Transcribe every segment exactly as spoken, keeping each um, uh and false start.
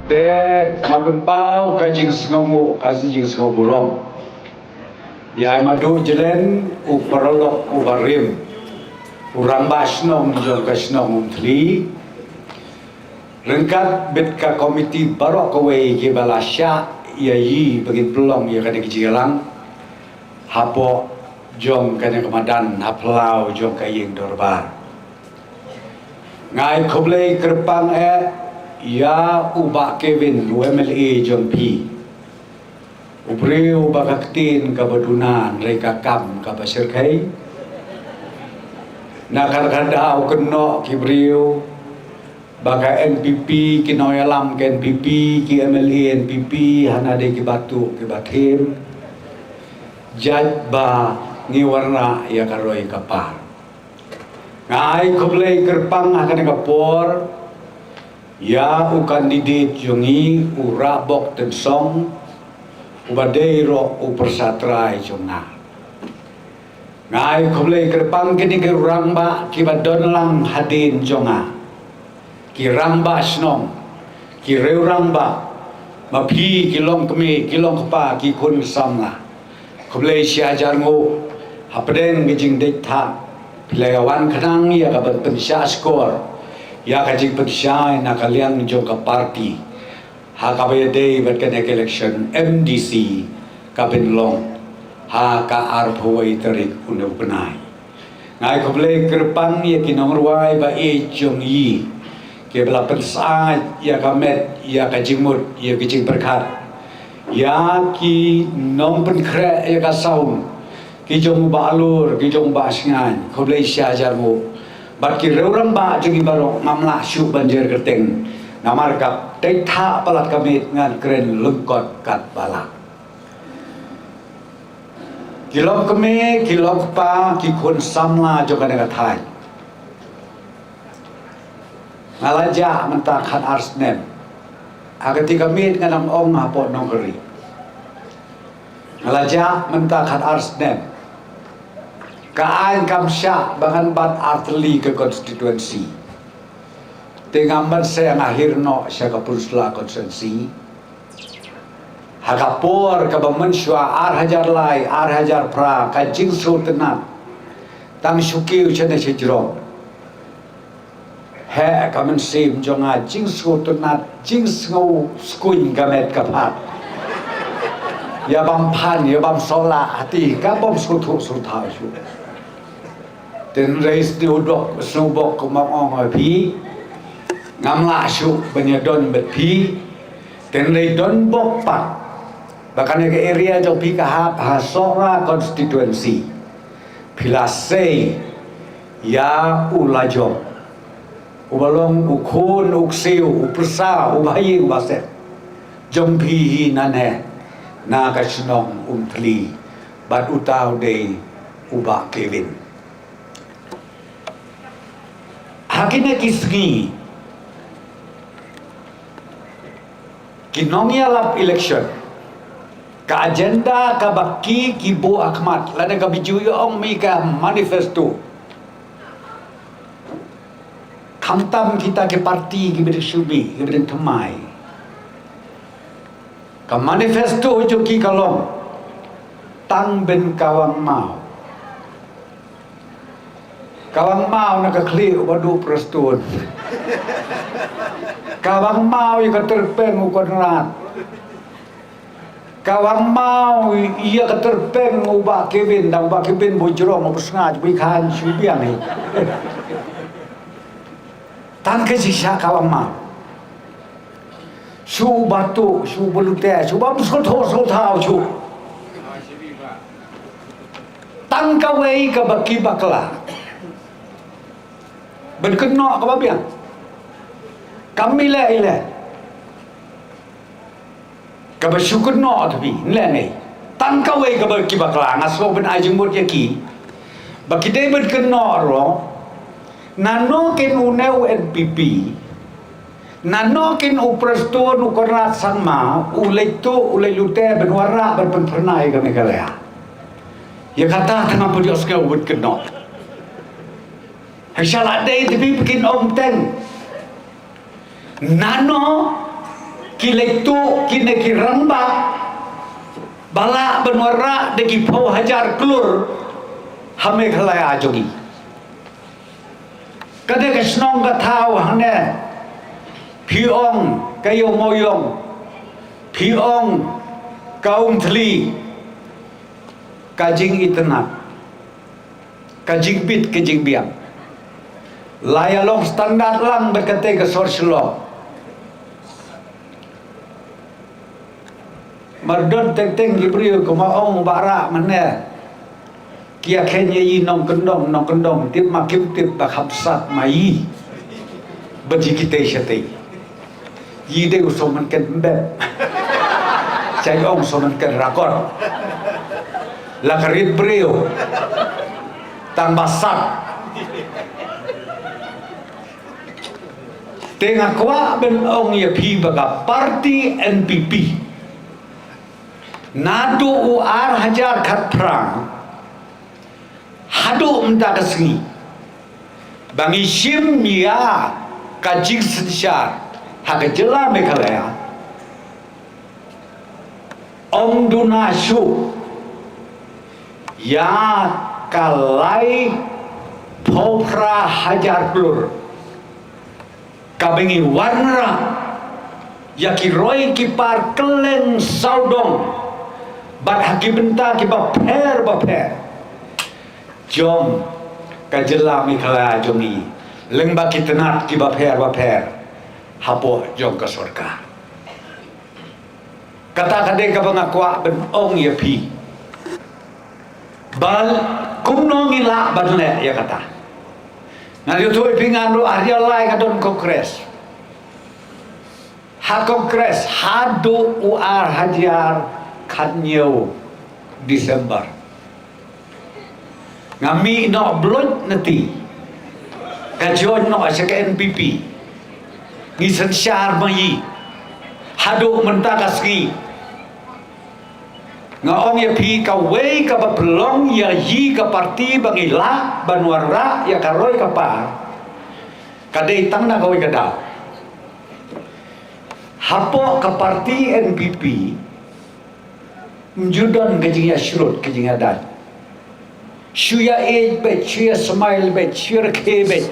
Te nga pynpaw ka jingsngewnguh, ka jingsngew burom ïa i Madu Jelen, u paralok u barim, u rangbah shnong jong ka shnong Umthli, ryngkat bad ka komiti baroh kawei kiba la shah ïa i ba ngin pynlong ïa kane ka jingïalang hapoh jong kane ka madan ha phyllaw jong ka ïing dorbar. Nga ai khublei kyrpang eh ïa u Bah Kevin, u M L A jong phi. U briew ba ka ktien kaba duna, hynrei ka kam kaba shyrkhei. Na ka, ka daw kynnoh ki briew ba ka N P P, ki nongïalam ka N P P, ki M L A N P P, hana dei kiba tuh kiba thiem. Jait ba ngi wanrah ïa ka roi ka par. Nga ai khublei kyrpang ha kane ka por ïa u candidate jong ngi, u Rahbok Tynsong, uba dei ruh u pyrsa trai jong nga. Nga ai khublei kyrpang kine ki rangbah kiba don lang hadien jong nga, ki rangbah shnong, ki riew rangbah, ma phi ki longkmie, ki longkpa, ki khun samla. Khublei shi hajar nguh hapdeng ka jingdei thah. Phi la ïa wan khnang ïa ka ban pynshah skor ïa ka jingpynshai na ka liang jong ka party ha kaba ïadei bad kane ka election M D C ka ban long ha ka arphew wei tarik une u bnai. Nga ai khublei kyrpang ïa ki nongrwai ba ïeit jong ngi kiba la pynsah ïa ka met, ïa ka jingmut, ïa ka jingpyrkhat, ïa ki nongpynkhreh ïa ka sound, ki jong u Bah Lur, ki jong u Bah Sngaiñ, khublei shi hajar nguh. Bad ki riew rangbah jong ngi baroh, ngam lah shuh ban jer kyrteng namar ka dei thah palat ka miet, ngan kren lyngkot katba lah. Ki longkmie, ki longkpa, ki khun samla jong kane ka thaiñ, nga la jah mynta khatar snem. Ha kata ka miet nga dang ong hapoh nongkri, nga la jah mynta khatar snem. Ka aiñ kam shah ba ngan bat artylli ka constituency. Te ngam ban seh, nga hiar noh sha ka Pynursla constituency. Ha ka por kaba mynshuwa ar hajar lai, ar hajar phra, ka jingsngewtynnat tang shu kiew shane shajrong. Heh, ka mynsiem jong nga jingsngewtynnat, jingsngew skuiñ ka met ka phad. Ïa bam phan, ïa bam sohlah, hati ka bam sngewthuh sngewthaw shuh. Tynrai sniewdok sniewbok, kumba ong ïa phi, ngam lah shuh ban ïadon bad phi. Tynrai don bok pat ba kane ka area jong phi ka hap ha Sohra constituency. Phi la sei ïa u Lajong, uba long u khun u ksiew, u pyrsa, u bahaïing bahasep jong phi hi nangne na ka shnong Umthli, bad uta u dei u Bah Kevin. Ha kine ki sngi, ki nongïalap election, ka agenda kaba ki, ki buh ha khmat, lane kaba ju ong mih ka manifesto. Khamtam kita ki party kiba dang shu mih, kiba dang thymmai, ka manifesto jong ki ka long tang ban kawang maw. Kawang maw na ka khlieh uba duh Prestone. Kawang maw ïa ka tyrpeng u Conrad. Kawang maw ïa ka tyrpeng u Bah Kevin, da u Bah Kevin bujrong, u bsngaid, bui khan shu biang hi. Tang ka shisha kawang maw. Shu batu, shu balute, shu bam sngewthuh sngewthaw shu. Tang kawei kaba ki bakla ban kynnoh kaba biang. Kam mih leh ïa leh kaba shu kynnoh, tang phi leh ne. Tang kawei kaba ki bakla, nga sngew ban ai jingmut ïa ki ba ki dei ban kynnoh ruh. Nano kin une u N P P, nano kin u Prestone, u Conrad Sangma, u leit tuh, u leit lute ban wanrah, ban pynphyrnai ka Meghalaya. Ïa kata tang nga pynïoh sngew ban kynnoh. Hynrei sha la dei tang phi ba kin ong teng. Nano Ki leit tuh kine ki rangbah ba lah ban wanrah da ki phew hajar klur ha Meghalaya jong ngi. Ka dei ka shnong ka thaw hangne, phi ong ka Ïew Mawïong, phi ong ka Umthli, ka jingitynnad, ka jingbit ka jingbiang. La ïa long standard lang bad katei ka sor Shillong. Mar don teng teng ki briew kumba ong Bah Rah mynne, ki ïa khein ïa i nongkyndong nongkyndong, tip ma kim tip ba kham sat ma i. Ba ji kitei shatei. I dei u sohmynken mbet. Sa ong sohmynken rakot. La ka rit briew. Tang ba sat. Te nga kwah ban ong ïa phi ba ka party N P P, naduh u ar hajar khatphra haduh mynta ka sngi, ba ngi shim ïa ka jingsynshar ha ka jylla Meghalaya, ym duna shuh ïa ka laiphew phra hajar klur kaba ngi wanrah ïa ki roi ki par kylleng sawdong bad ha ki bynta kiba pher ba pher jong ka jylla Meghalaya jong ngi, lyngba ki tnat kiba pher ba pher hapoh jong ka sorkar. Kata ka dei kaba nga kwah ban ong ïa phi. Ba kumno ngi lah ban leh ïa kata. Nga ïathuh ïa phi, nga ruh ar hajar lai nga don Congress. Ha Congress haduh u ar hajar khathynñiew December. Nga mih noh Blood na ti. Nga join noh sha ka N P P. Ngi synshar ma i. Haduh mynta ka sngi. Nga ong ïa phi, kawei kaba pynlong ïa i ka party ba ngi lah ban wanrah ïa ka roi ka par, ka dei tang na kawei ka daw. Hapoh ka party N P P, ym ju don ka jingïasyrut, ka jingïadei. Shu ïa ïeit beit, shu ïa smile beit, shu ïa rkhie beit.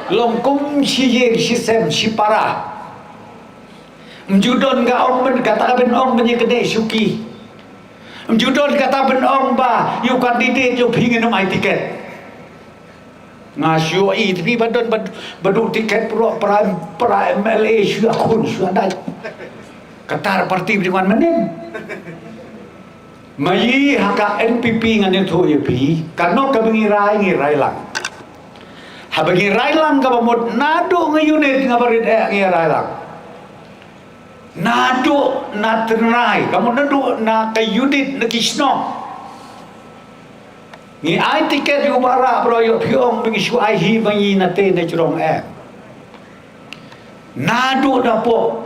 Long kum shi ïing, shi sem, shi para. Ym ju don ka ong ban, kata ka ban ong ban ïa kane shuki. Ym ju don kata ban ong ba ïa u candidate ïa u phi ngin ym ai tiket. Nga shu ïohi te phi ba don ba, ba duh tiket, para, para, para M L A shu ïakhun, shu ïadei. Kata party ba dei wan mynnin. Ma i ha ka N P P ngan ïathuh ïa phi, kano kaba ngi rai, ngi rai lang. Haba ngi rai lang kaba mut naduh nga unit nga barit eh ngi rai lang. Naduh na tynrai, ka mut naduh na ka unit na ki shnong. Ngi ai tiket ïa u Bah Rah baroh, ïoh phi ong ba ngi shu ai hi ba ngi na te na jrong eh. Naduh napoh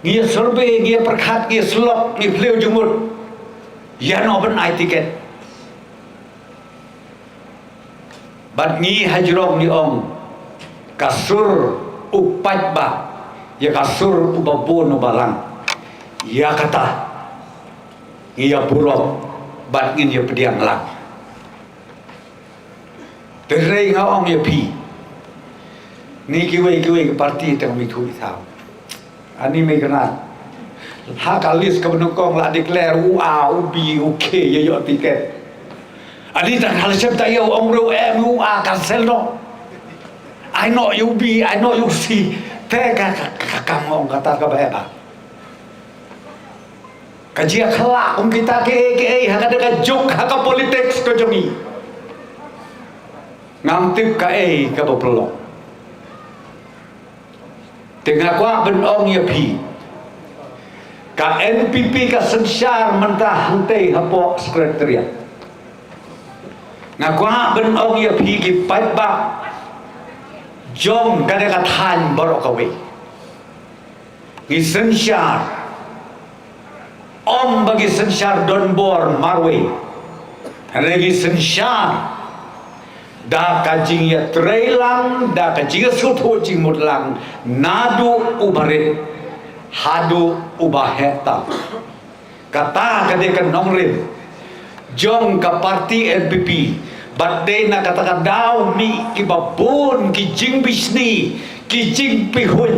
ngi ïa survey, ngi ïa pyrkhat, ngi ïa syllok, ngi phliew jingmut ïa no ban ai tiket. Bad ngi ha jrong ngi ong, ka sur u paidbah ïa ka sur uba bun uba lang. Ïa kata ngi ïa burom bad ngin ïa pdiang lang. Te hynrei nga ong ïa phi, ngi kiwei kiwei ki party te ngam ithuh ithaw. Ani Meghnad, ha ka list kaba nyngkong la declare u A, u B, u K ïa ïoh tiket. Ani tang ha la shem ta ïa u ong ruh em u A cancel noh. Ai noh ïa u B, ai noh ïa u C. Te ka, ka, ka, ka, nga ong kata kaba heh bha. Ka jia khla kum kita kiei kiei ha ka dei ka juk ha ka politics ka jong i. Ngam tip kaei kaba pynlong. Te nga kwah ban ong ïa phi, ka N P P ka synshar mynta hangtei hapoh Secretariat. Nga kwah ban ong ïa phi ki paidbah jong kane ka thaiñ baroh kawei. Ngi synshar, ym ba ngi synshar donbor marwei. Hynrei ngi synshar da ka jingïatreilang, da ka jingïasngewthuh jingmut lang naduh u barit Haduh uba heh tam. Kata ka dei ka nongrim jong ka parti N P P. Bad dei na kata ka daw mih kiba bun ki jingbishni, ki jingpihuiñ,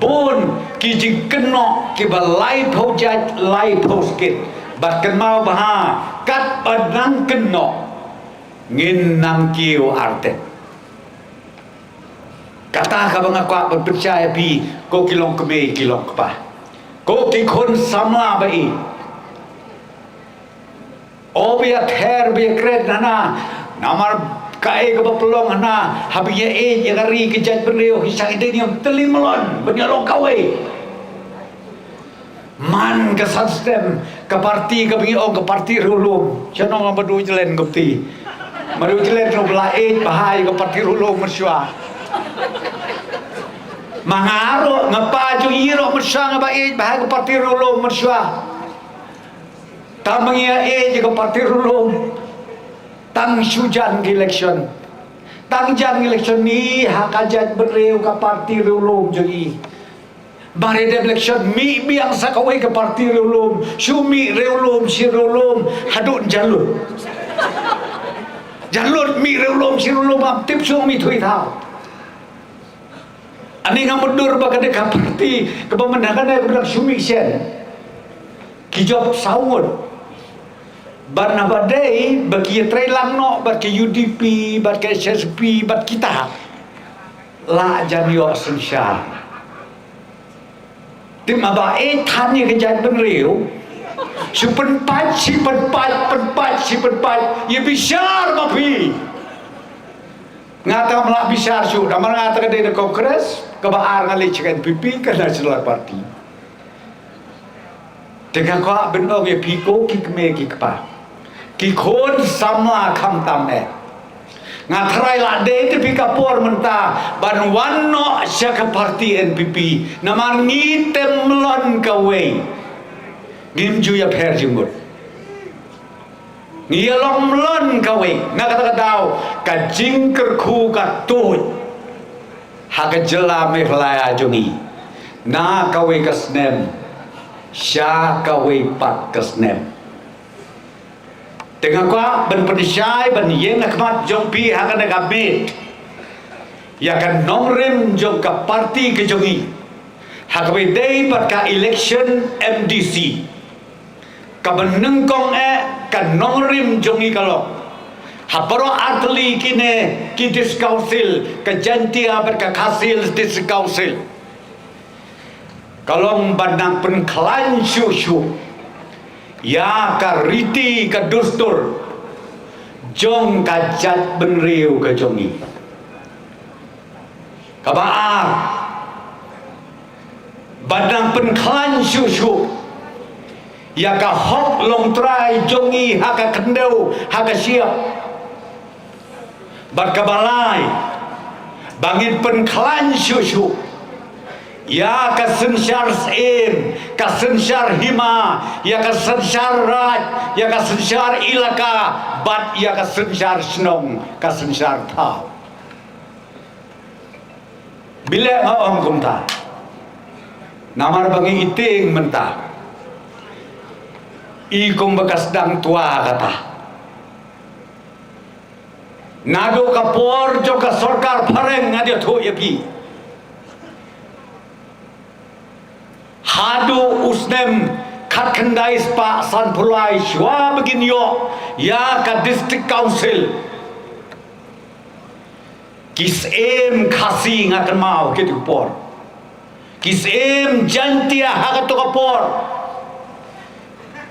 bun ki jingkynnoh kiba laiphew jait, laiphew skit. Bad kynmaw bha, katba nang kynnoh ngin nang kiew artet. Kata kaba nga kwah ban pynshai ïa phi, ko ki longkmie, ki longkpa, ko ki khun samla ba-ïeit. O ba ïather, ba ïakren hana, namar kaei kaba pynlong hana, haba ïa-ïeit ïa ka ri ka jaitbynriew, ki shah ki dei niam tylli malan ban ïalong kawei. Man ka san snem ka parti kaba ngi ong ka parti riewlum. Sha nong ba du jlen ka pti. Ba du jlen ruh ba la ïeit bha ïa ka parti riewlum mynshuwa. Ma nga ruh, nga pa jong i ruh mynshuwa nga ba ïeit bha ïa ka parti riewlum mynshuwa. Tang ba ngi ïa-ïeit ïa ka parti riewlum, tang shu jan ka election. Tang jan ka election, ngi ha ka jaitbynriew ka parti riewlum jong i. Ba re dep election, mih biang sa kawei ka parti riewlum, shu mih riewlum shi riewlum, haduh jan lut. Jan lut mih riewlum shi riewlum, ym tip shuh mih thui thaw. Ani nga mutdur ba ka dei ka parti kaba mynta ka dei kaba dang shu mih shen. Ki jop saw ngut. Bad naba dei ba ki ïatrei lang noh bad ka U D P, bad ka H S P, bad kita. La jan ïoh synshar. Te ma ba ïeit than ïa ka jaitbynriew, shu pynpait, shi pynpait, pynpait, shi pynpait, ïa bishar ma phi. Nga tang ym lah bishar shuh, namar nga tang ka dei na Congress, kaba ar nga leit sha ka N P P, ka National Party. Te nga kwah ban ong ïa phi ko ki kmie ki kpa, ki khun samla khamtam eh. Nga tharai la dei te phi ka por mynta ban wan noh sha ka parti N P P. Namar ngi tem mlon kawei. Ngim ju ïapher jingmut. Ngi ïalong mlon kawei. Na kata ka daw ka jingkyrkhu ka tuid ha ka jylla Meghalaya jong ngi. Na kawei ka snem sha kawei pat ka snem. Te nga kwah ban pynshai ban ïeng ha khmat jong phi ha kane ka miet ïa ka nongrim jong ka parti ka jong ngi ha kaba ïadei bad ka election M D C. Kaba nyngkong eh ka nongrim jong ngi ka long ha baroh artylli kine ki District Council, ka Jaintia bad ka Khasi Hills District Council, ka long ban nang pynkhlaiñ shuh shuh ïa ka riti ka dustur jong ka jaitbynriew ka jong ngi. Kaba ar, ban nang pynkhlaiñ shuh shuh ïa ka hok longtrai jong ngi ha ka khyndew ha ka shyiap. Bad kaba lai, ba ngin pynkhlaiñ shuh shuh ïa ka synshar syiem, ka synshar hima, ïa ka synshar raij, ïa ka synshar ilaka, bad ïa ka synshar shnong, ka synshar thaw. Balei nga ong kumta? Namar ba ngi ïa tieng mynta i kumba ka sdang twa kata. Naduh ka por jong ka sorkar phareng nga ïathuh ïa phi, haduh u snem khatkhyndai spah sanphew lai, shuwa ba kin ïoh ïa ka District Council, ki syiem Khasi, nga kynmaw kito ki por, ki syiem Jaintia ha kato ka por,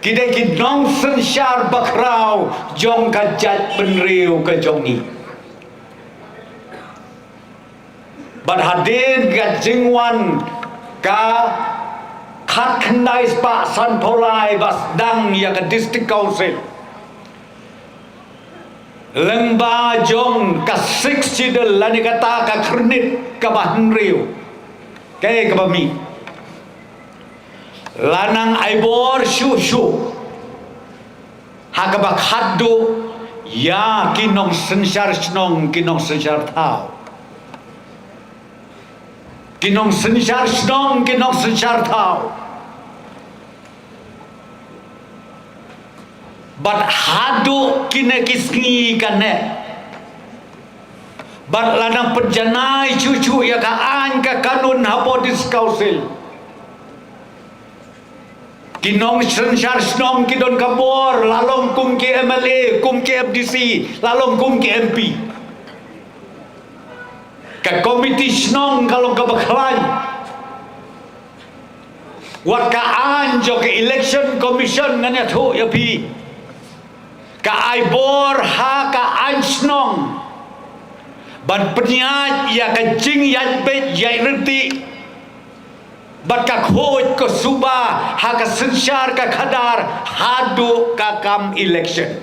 ki dei ki nongsynshar bakhraw jong ka jaitbynriew ka jong ngi. Bad hadien ka jingwan ka khatkhyndai spah sanphew lai ba sdang ïa ka District Council, lyngba jong ka Sixth Schedule lane kata ka khyrnit kaba hynriew, kaei kaba mih, la nang ai bor shuh shuh ha kaba khatduh ïa ki nongsynshar shnong, ki nongsynshar thaw. Ki nongsynshar shnong, ki nongsynshar thaw. Bad haduh kine ki sngi kane. Bad la nang pynjanai shuh shuh ïa ka aiñ ka kanun hapoh District Council. Ki nongsynshar shnong ki don ka bor, la long kum ki M L A, kum ki M D C, la long kum ki M P. Ka komiti shnong ka long kaba khlaiñ. Wat ka aiñ jong ka Election Commission ngan ïathuh ïa phi. Ka ai bor ha ka aiñ shnong ban pynïaid ïa ka jingïaid beit ïaid ryntih bad ka khuid ka suba ha ka synshar ka khadar haduh ka kam election.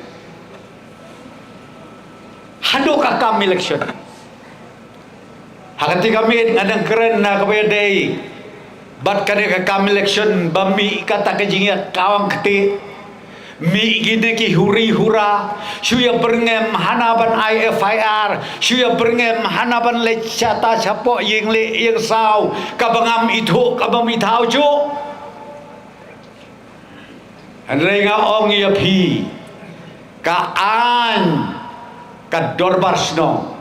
Haduh ka kam election. Ha kata ka miet nga dang kren na kaba ïadei bad kane ka kam election ba mih kata ka jingïakawang kti. Mih kine ki huri hura, shu ïa byrngem hana ban ai F I R, shu ïa byrngem hana ban leit shata shapoh ïing leh ïing saw, kaba ngam ithuh kaba mih thaw ju. Hynrei nga ong ïa phi, ka aiñ ka dorbar shnong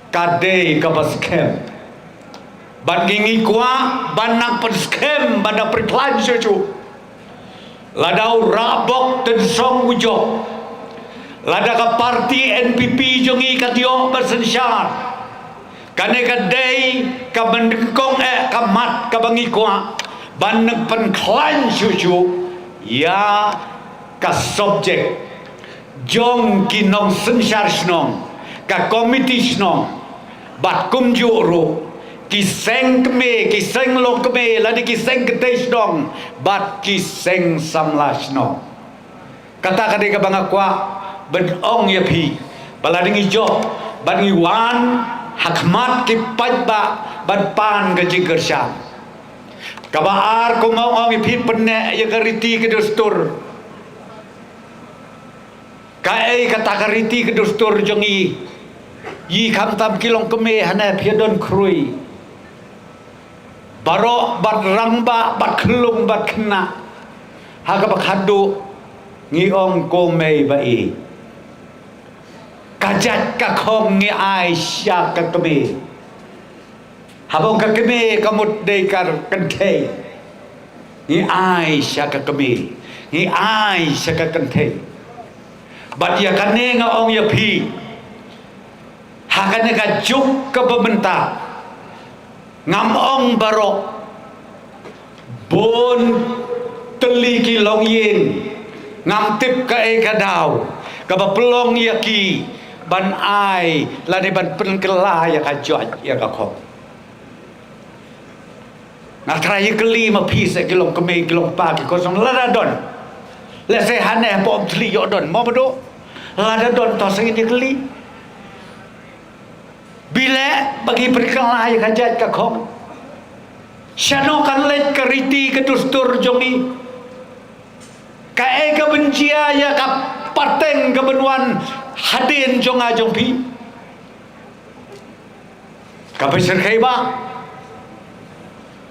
ka dei kaba skhem. Ban ngi ngi kwah ban nang pynskhem ban nang pynkhlan shuh shuh. Lada u Rabok Tynsong u jop, lada ka parti N P P jong ngi ka dei ban synshar, kane ka dei ka banyngkong eh ka mat kaba ngi kwah ban nang pynkhlan shuh shuh ïa ka subject jong ki nongsynshar shnong, ka komiti shnong, bad kumjuh ruh ki seng kmie, ki seng longkmie, lane ki seng kynthei shnong bad ki seng samla shnong. Kata ka dei kaba nga kwah ban ong ïa phi ba lada ngi jop bad ngi wan ha khmat ki paidbah ban pan ka jingkyrshan. Kaba ar, kumba ong ïa phi, pynneh ïa ka riti ka dustur. Kaei kata ka riti ka dustur jong ngi? Ïa khamtam ki longkmie hane phi don khrui baroh bad rangbah bad khlung bad khynnah. Ha kaba khadduh ngi ong ko mei ba i, ka jait ka khong ngi ai sha ka kmie. Haba ong ka kmie ka mut dei ka kynthei. Ngi ai sha ka kmie, ngi ai sha ka kynthei. Bad ïa kane nga ong ïa phi, ha kane ka juk kaba mynta, ngam ong baroh, bun tylli ki longïing, ngam tip kaei ka daw kaba pynlong ïa ki ban ai lane ban pynkylla ïa ka jait ïa ka khong. Nga trai ïa kylli ma phi sa ki longkmie ki longpa ki khun shnong, lada don. Lehse hane hapoh Umthli ïoh don, mo ba dei? Lada don to sa ngin ïa kylli. Bileh ba ki pynkylla ïa ka jait ka khong. Shano kan leit ka riti ka dustur jong ngi? Kaei ka ban jia ïa ka pateng ka ban wan hadien jong nga jong phi? Ka pyrshah kai ba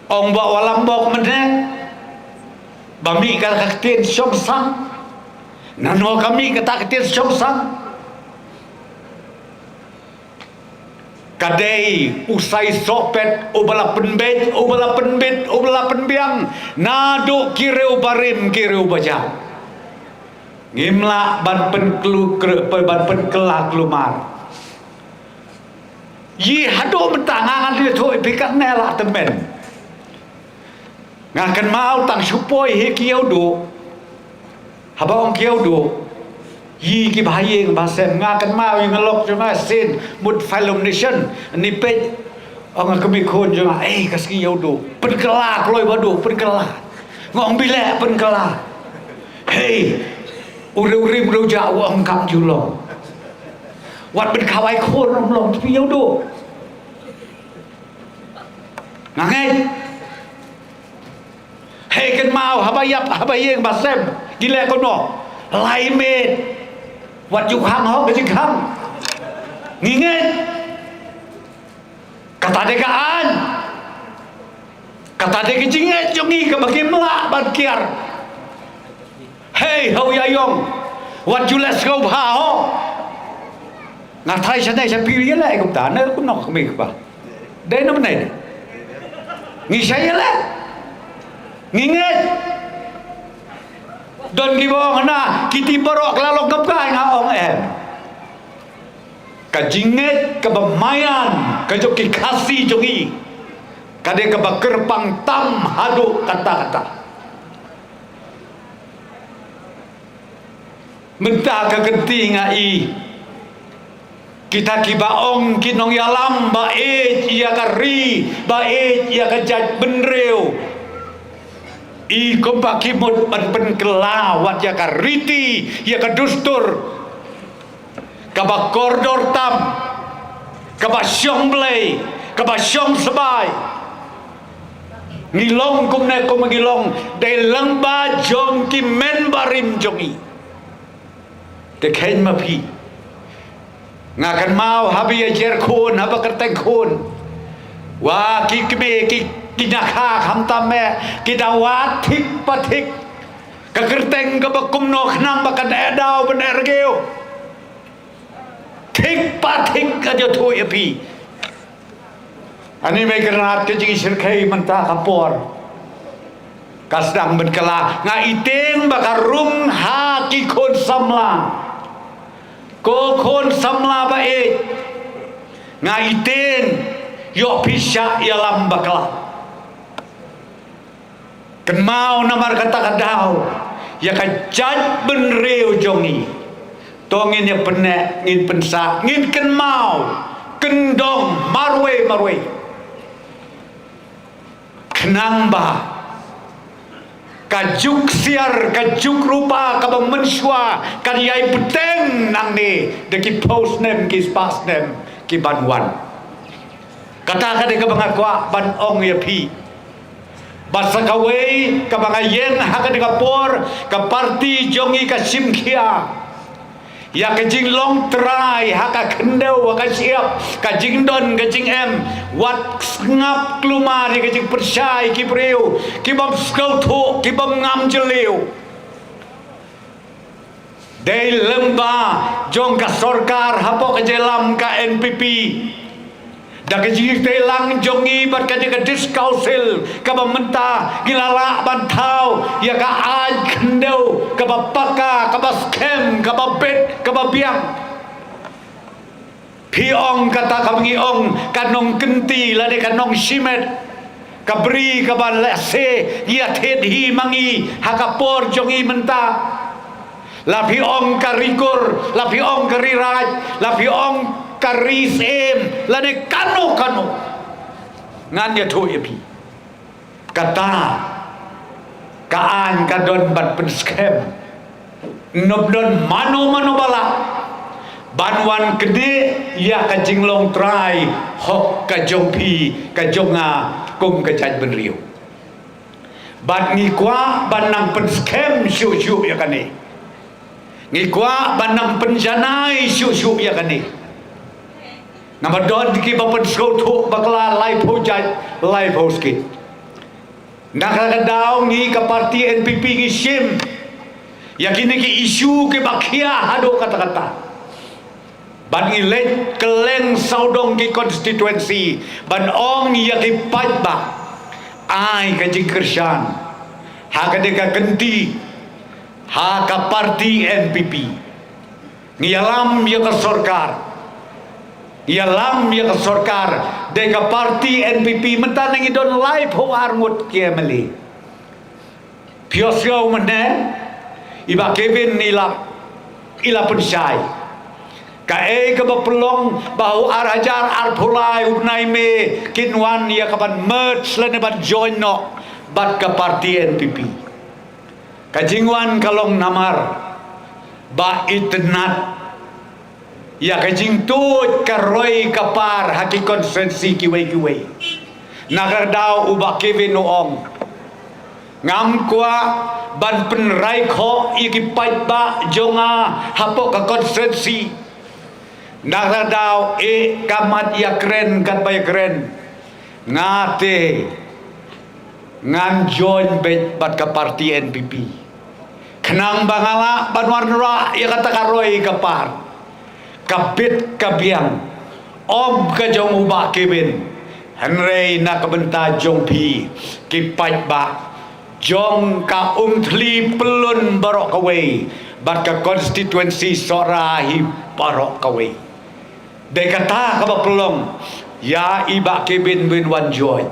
ong ba u Lambok mynne ba mih ka ktien shongsang. Nano ka mih kata ka ktien shongsang? Ka dei u Sai Sohpet uba la pynbeit, uba la pynbit, uba la pynbiang naduh ki riew barim ki riew bajar. Ngim lah ban pynklu kre-, ban pynkylla klumar. Ïa haduh mynta nga ngan ïathuh ïa phi katne la tymmen. Nga kynmaw tang shu poi hi ki ïewduh. Haba ong ki ïewduh, ïa ki bahaïing bahasem, nga kynmaw ïa nga lok jong nga sien mut Film Nation, ni peit. Ong ka kmie khun jong nga, ei ka sngi ïewduh, pynkylla kloi ba duh, pynkylla. Nga ong bileh pynkylla? Hei, u riew rim riew jah u ong kam ju long. Wat pynkhawai khun ym long, phi ïewduh. Nga ngeit. Hei kynmaw haba ïap haba ïing ba sem, ki leh kumno? Lai miet. Wat ju khang hok ka jingkhang. Ngi ngeit. Kata Ade ka an. Kata de ka jingngeit jong ngi kaba kim lah ban kiar. Hei, ho ïa ïong. Wat ju leh sngewbha ho. Nga thrai sha ne sha phi ïa leh kumta ne kumno kmie kpa. Dei na bnai. Ngi sha ïa leh. Ngi ngeit. Don ki ba ong na kiti baroh ka la long kap kai nga ong em. Ka jingngeit kaba maïan ka jong ki Khasi jong ngi. Ka dei kaba kyrpang tam haduh katta katta. Mynta ka kynti nga i kita kiba ong ki nongïalam ba ïeit ïa ka ri, ba ïeit ïa ka jaitbynriew. I kumba ki mut ban pynkylla wat ïa ka riti, ïa ka dustur. Kaba kordor tam, kaba shong Blei, kaba shong sbai. Ngi long kumne kum ngi long, dei lyngba jong ki men barim jong ngi. Te kheiñ ma phi. Nga kynmaw haba ïa jer khun, haba kyrteng khun. Wa ki kmie ki, ki naka khamtam me, ki da wad thik pa thik. Ka kyrteng kaba kumno khnang ba kan eh daw ban eh rgew. Thik pa thik ka jothuh ïa phi. Ani mei kyrnat ka jingshyrkhei mynta ka por. Ka sdang ban kylla nga iteng ba ka rung ha ki khun samla. Ko khun samla ba ïeit. Nga iteng ïoh phi shah ïalam bakla. Kynmaw namar kata ka daw ïa ka jaitbynriew jong ngi. To ngin ïa pyneh, ngin pynsah, ngin kynmaw, kyndong marwei marwei. Khnang ba ka juk siar, ka juk rupa kaba mynshuwa kan ïai bteng nangne da ki phew snem ki spah snem ki ban wan. Kata ka dei kaba nga kwah ban ong ïa phi. Bad sa kawei kaba nga ïeng ha kane ka por, ka parti jong ngi ka shim khia ïa ka jinglong trai ha ka khyndew ha ka shyiap, ka jingdon ka jingem. Wat sngap klumar ïa ka jingpyrshah ki briew ki bym sngewthuh, ki bym ngam jylliew. Dei lyngba jong ka sorkar hapoh ka jingïalam ka N P P. Da ka jingïatreilang jong ngi bad ka jingïadiscuss kaba mynta ngi la lah ban thaw ïa ka aiñ khyndew kaba paka, kaba skhem, kaba bit, kaba biang. Phi ong kata kaba ngi ong ka nongkynti lane ka nongshimet. Ka bri kaba lehse ïa thied hi ma ngi ha ka por jong ngi mynta. La phi ong ka ri kur, la phi ong ka ri raid, la phi ong ka ri syiem lane kano kano. Ngan ïathuh ïa phi. Kata ka aiñ ka don ban pynskhem. Nop don mano mano ba lah ban wan knieh ïa ka jinglong trai hok ka jong phi ka jong nga kum ka jaitbynriew. Bad ngi kwah ban nang pynskhem shuh shuh ïa kane. Ngi kwah ban nang pynjanai shuh shuh ïa kane. Namar don kiba pynsngewthuh bakla laiphew jait laiphew skit. Na kata ka daw ngi ka parti N P P ngi shim ïa kine ki issue kiba khia haduh katta katta. Ban ngi leit kylleng sawdong ki constituency ban ong ïa ki paidbah ai ka jingkyrshan ha kane ka kynti ha ka parti N P P. Ngi ïalam ïa ka sorkar. Ngi ïalam ïa ka sorkar. Dei ka parti N P P mynta ngi don laiphew ar ngut ki M L A. Phi ïohsngew mynne i Bah Kevin i la, i la pynshai. Kaei kaba pynlong ba u ar hajar arphew lai u bnai May kin wan ïa ka ban merge lane ban join noh bad ka parti N P P. Ka jingwan ka long namar ba itynnad ïa ka jingtuid ka roi ka par ha ki constituency kiwei kiwei. Na ka daw u Bah Kevin u ong, ngam kwah ban pynrai khoh ïa ki paidbah jong nga hapoh ka constituency. Na ka daw eh ka mat ïakren katba ïakren. Nga te ngan join beit bad ka party N P P. Khnang ba nga lah ban wanrah ïa kata ka roi ka par, ka bit ka biang, ym ka jong u Bah Kevin, hynrei na ka bynta jong phi ki paidbah jong ka Umthli Pyllun baroh kawei bad ka constituency Sohra hi baroh kawei. Dei kata kaba pynlong ïa i Bah Kevin ba in wan join.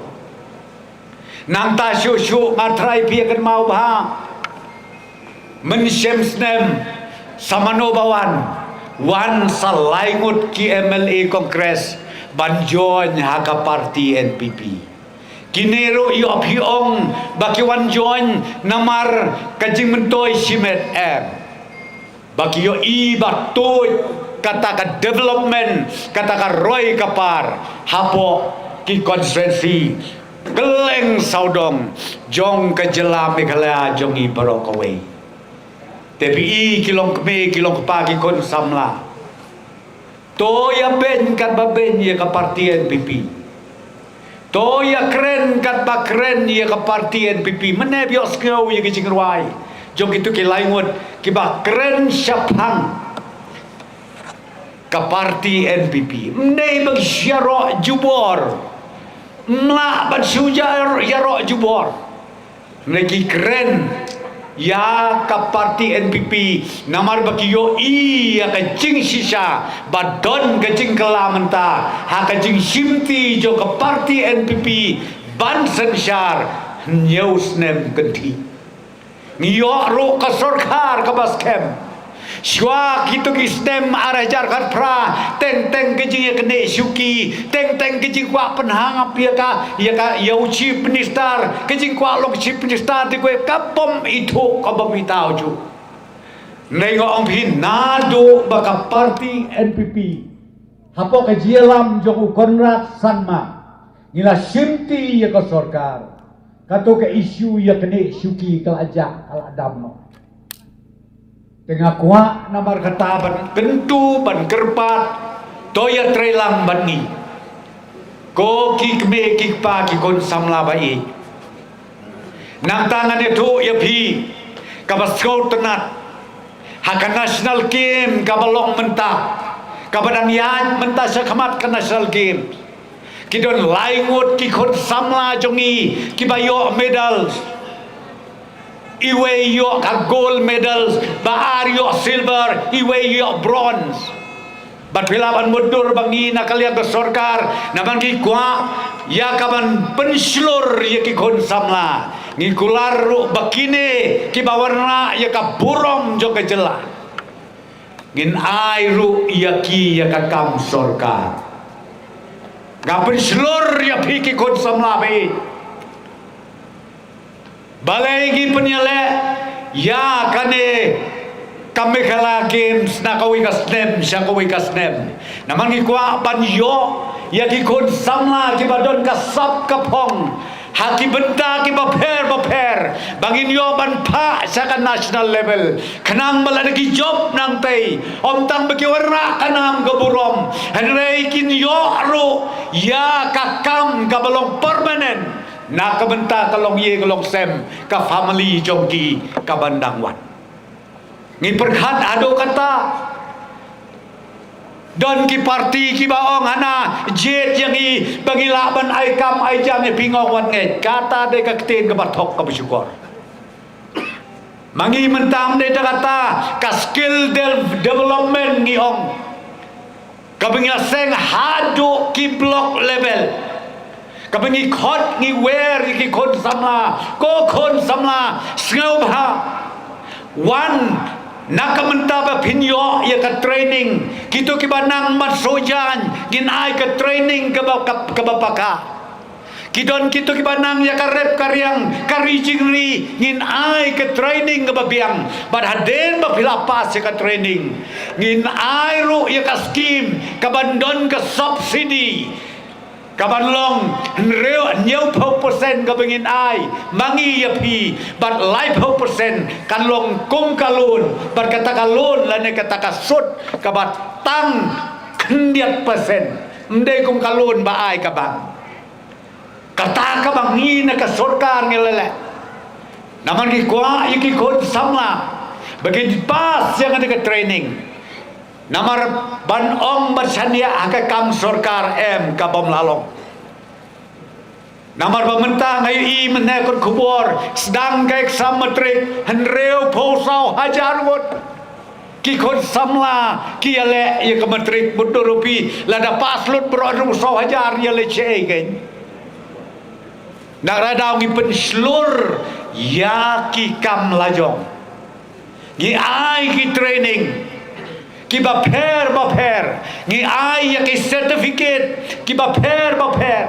Nangta shuh shuh nga trai phi ïa kynmaw bha. Mynshem snem sa mano ba wan, wan sa lai ngut ki M L A Congress ban join ha ka party N P P. Kine ruh ïoh phi ong ba ki wan join namar ka jingmyntoi shimet, em. Ba ki ïohi ba tuid kata ka development, kata ka roi ka par hapoh ki constituency kylleng sawdong jong ka jylla Meghalaya jong ngi baroh kawei. Te phi i ki long kmie, ki long kpa, ki khun samla, to ïa beiñ katba beiñ ïa ka party N P P. To ïa kren katba kren ïa ka party N P P. Mynne phi ïohsngew ïa ki jingrwai jong kito ki lai ngut kiba kren shaphang ka party N P P. Ym dei ba ki ïaroh jubor. Ym lah ban shu ïaroh jubor. Hynrei ki kren ïa ka party N P P namar ba ki ïohi ïa ka jingshisha ba don ka jingkylla mynta ha ka jingshimti jong ka party N P P ban synshar hynñiew snem kynthih. Ngi ïoh ruh ka sorkar kaba skhem. Shuwa kito ki snem ar hajar khatphra, teng teng ka jingïaknieh shuki, teng teng ka jingkwah pynhap ïa ka, ïa ka, ïa u chief minister, ka jingkwah long chief minister te kawei ka bym ithuh, ka bym ithuh ju. Hynrei nga ong phi naduh ba ka party N P P hapoh ka jingïalam jong u Conrad Sangma ngi la shimti ïa ka sorkar. Kato ka issue ïaknieh shuki ka la jah, ka la dam noh. Te nga kwah namar kata ban kyntu, ban kyrpad, to ïatreilang bad ngi. Ko ki kmie ki kpa ki khun samla ba ïeit. Nangta ngan ïathuh ïa phi kaba sngewtynnat ha ka national game kaba long mynta, kaba dang ïaid mynta shakhmat ka national game. Ki don lai ngut ki khun samla jong ngi kiba ïoh medals. Iwei ïoh ka gold medals, ba ar ïoh silver, iwei ïoh bronze. Bad phi lah ban mutdur ba ngi na ka liang ka sorkar, namar ngi kwah ïa ka ban pynshlur ïa ki khun samla. Ngi kular ruh ba kine kiba wanrah ïa ka burom jong ka jylla. Ngin ai ruh ïa ki ïa ka kam sorkar. Nga pynshlur ïa phi ki khun samla ba ïeit. Balei ngi pynïaleh ïa kane ka Meghalaya Games na kawei ka snem sha kawei ka snem? Namar ngi kwah ban ïoh ïa ki khun samla kiba don ka sap ka phong ha ki bynta kiba pher ba pher, ba ngin ïoh ban phah sha ka national level. Khnang ba lada ki jop nangtei, ym tang ba ki wanrah ka nam ka burom, hynrei kin ïoh ruh ïa ka kam kaba long permanent na ka bynta ka longïing longsem ka family jong ki kaban dang wan. Ngi pyrkhat haduh katta. Don ki parti kiba ong hana jied ïa ngi ba ngi lah ban ai kam ai jam ïa phi, nga ong wat ngeit, kata dei ka ktien kaba thok kaba shukor. Ma ngi mynta ym dei tang kata, ka skill del-, development ngi ong, kaba ngi ïaseng haduh ki block level, kaba ngi khot ngi wer ïa ki khun samla. Ko khun samla, sngewbha wan na ka mynta ba phin ïoh ïa ka training. Kito kiba nang mat soh jaiñ ngin ai ka training kaba, kaba, kaba paka. Ki don kito kiba nang ïa ka rep ka riang, ka ri jingri, ngin ai ka training kaba biang. Bad hadien ba phi la pass ïa ka training, ngin ai ruh ïa ka scheme kaban don ka subsidy, kaban long hynriew, hynñiewphew percent kaba ngin ai ma ngi ïa phi, bad laiphew percent kan long kum ka loan, bad kata ka loan lane kata ka sut kaba tang khyndiat percent. Ym dei kum ka loan ba ai ka bank. Kata kaba ngi na ka sorkar ngi la leh. Namar ngi kwah ïa ki khun samla ba kin pass ïa kane ka training. Namar ban ong ban shaniah ha ka kam sorkar em, ka bym lah long. Namar ba mynta nga ïohi mynne kot khubor sdang ka exam matric, hynriewphew saw hajar ngut ki khun samla ki ïaleh ïa ka matric. Mutdur u phi, lada pass lut baroh hynriewphew saw hajar ïaleh shaei kein? Nang ra daw ngi pynshlur ïa ki kam lajong. Ngi ai ki training kiba pher ba pher, ngi ai ïa ki certificate kiba pher ba pher.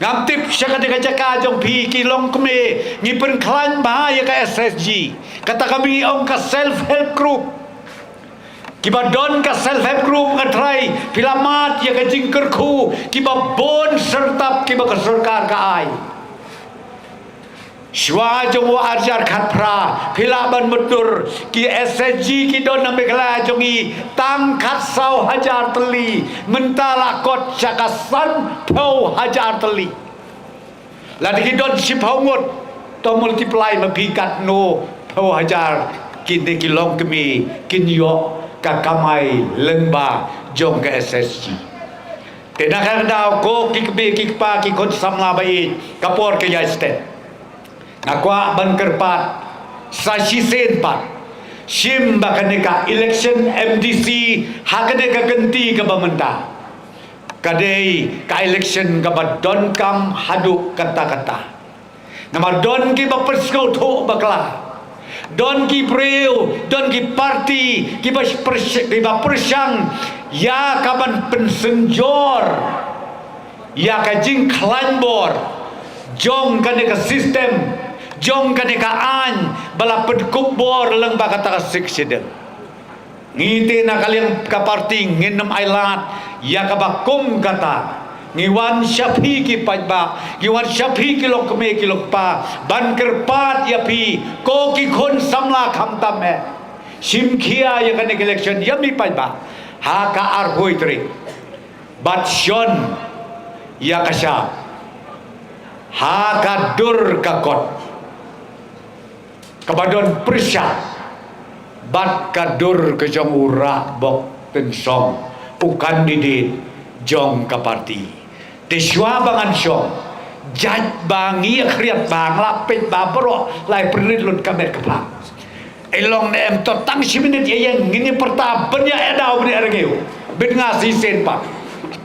Ngam tip sha kata ka jaka jong phi ki longkmie, ngi pynkhlaiñ bha ïa ka S S G, kata ka mi ong ka self help group. Kiba don ka self help group, nga trai phi la mad ïa ka jingkyrkhu kiba bun syrtap kiba ka sorkar ka ai. Shuwa jong u ar hajar khatphra, phi lah ban mutdur ki S H G ki don na Meghalaya jong ngi tang khatsaw hajar tylli, mynta la kot sha ka sanphew hajar tylli. Lada ki don shiphew ngut, to multiply ma phi katno phew hajar kine ki longkmie kin ïoh ka kamai lyngba jong ka S H G. Te na kata ka daw, ko ki kmie ki kpa ki khun samla ba ïeit, ka por ka ïai stet. Nga kwah ban kyrpad sa shisien pat, shim ba kane ka election M D C ha kane ka kynti kaba mynta ka dei ka election kaba donkam haduh katta katta. Namar don kiba pyrsngewthuh bakla, don ki briew, don ki parti kiba pyrsh-, kiba pyrshang ïa kaban pynsynjor ïa ka jingkhlaiñ bor jong kane ka system, jong kane ka aiñ ba la pynkup bor lyngba kata ka Sixth Schedule. Ngi te na ka liang ka parti ngin ym ailad ïa kaba kum kata. Ngi wan sha phi ki paidbah, ngi wan sha phi ki longkmie ki longkpa ban kyrpad ïa phi, ko ki khun samla khamtam eh, shim khia ïa kane ka election ïa mi paidbah ha ka arphew tarik. Bad shon ïa ka shap ha ka dur ka kot kaba don pyrshah bad ka dur ka jong u Rahbok Tynsong, u candidate jong ka parti. Te shuwa ba ngan shong, jait ba ngi ïa khriat ba nga la peit ba baroh la ïa pynrit lut ka met ka phang. Ai long ne em, to tang shi minit ïa ïeng, ngin ïa pyrta ban ïa ïa daw ban ïa rngiew. Bit nga shisien pat.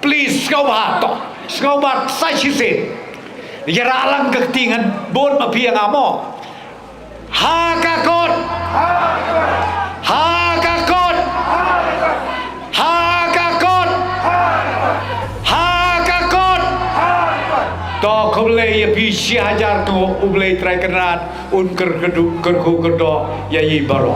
Please, sngewbha to. Sngewbha sa shisien. Ïa ra lang ka kti ngan bud ma phi ïa nga mo. Ha ka kot. Ha ka kot. Ha ka kot. Ha ka kot. To khublei ïa phi shi hajar to, U Blei Trai Kynrad un kyrkhu kyrdoh ïa i baroh.